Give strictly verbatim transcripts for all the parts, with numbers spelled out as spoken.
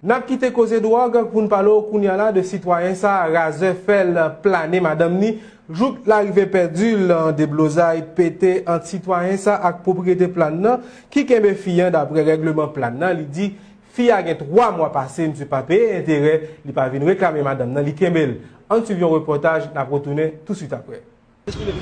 N ap kite koze dwòg pou n pale w kounye a la de sitwayen sa a, razè fè l plane madanm ni, jouk l arive pèdi l. Deblozay pete ant sitwayen sa ak pwopriyete plàn nan ki kenbe fi an. Daprè règleman plàn nan, li di fi a gen twa mwa pase misye pa peye enterè, li pa vin reklame madanm nan, li kenbe l. Ann swiv yon repòtaj, n ap retounen touswit aprè.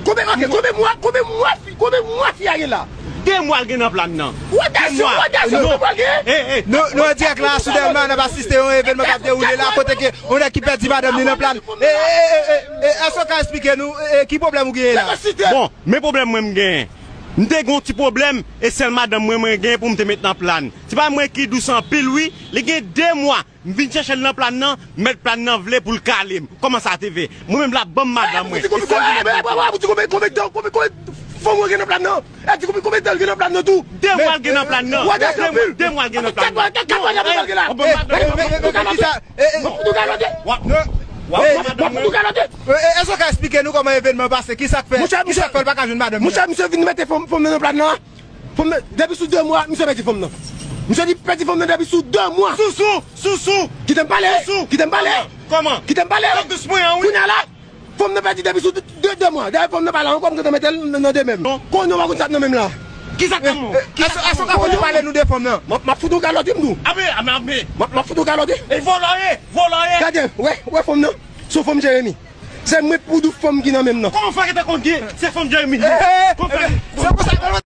Konbyen, ok, konbyen mwa, konbyen mwa fi, konbyen mwa fi a gen la? De mwa l gen nan plàn nan. Wodasye, wodasye, konbyen mwa l gen? Eh, eh. Nou, nou an dirèk la sou Dèlma, n ap asiste yon evènman k ap dewoule la, kote ke yon nèg ki pèdi madanm li nan plàn. Eh, eh, eh, eh, eh, èske w ka eksplike nou, eh, eh, ki pwoblèm ou genyen la? Bon, men pwoblèm mwen m genyen. M te gen yon ti pwoblèm, e sèl madanm mwen mwen gen pou m te met nan plàn. Se pa mwen ki dous anpil wi, li gen de mwa. M vin chèche l nan plàn nan, mèt plàn nan vle pou l kale m. Kòman sa te fè? Mwen menm l ap ban m madanm mwen. Di konbyen, konbyen, konbyen, konbyen, konbyen, konbyen fanm ou gen nan plàn nan? E di konbyen, konbyen tan l gen nan plàn nan tou? De mwa l gen nan plàn nan. Wodasye anpil. De mwa l gen nan plàn nan. Kat mwa, kat mwa l gen la? Ban m madanm mwen. Mwen fout ou kalote. Mwen fout ou kalote. W ap ban m madanm mwen. Èske w ka eksplike nou kòman evènman pase? Kisa k fè, kisa k fè l pa ka jwenn madanm li? Monchè, misye vin mete fanm, fanm nan nan plàn nan. Fanm nan, depi sou de mwa, misye pèdi fanm nan. Misye di pèdi fanm nan depi sou de mwa. Sousou, sousou. Kite m pale. Sousou. Kite m pale. Kòman? Kite m pale. Kòman? Kite m pale. Kounye a la, fanm nan pèdi depi sou de, de, de mwa. Dayè fanm nan pa la ankò, m gentan mete l nan, nan de men m. Kounye a w pa konn sa k nan men m la. Kisa k nan men w? Èske, èske w ka kontinye pale nou de fanm nan? M ap, m ap fout ou kalote m tou. Ape, ape, ape. M ap, m ap fout ou kalote. E vòlò ye, vòlò ye. Gade, wè, wè fanm nan. Se yon fanm Jeremi. Se mwen pou dou fanm ki nan men m nan. Kòman w fè gentan konn gen se fanm Jeremi? Kòman w fè? Se pou sa.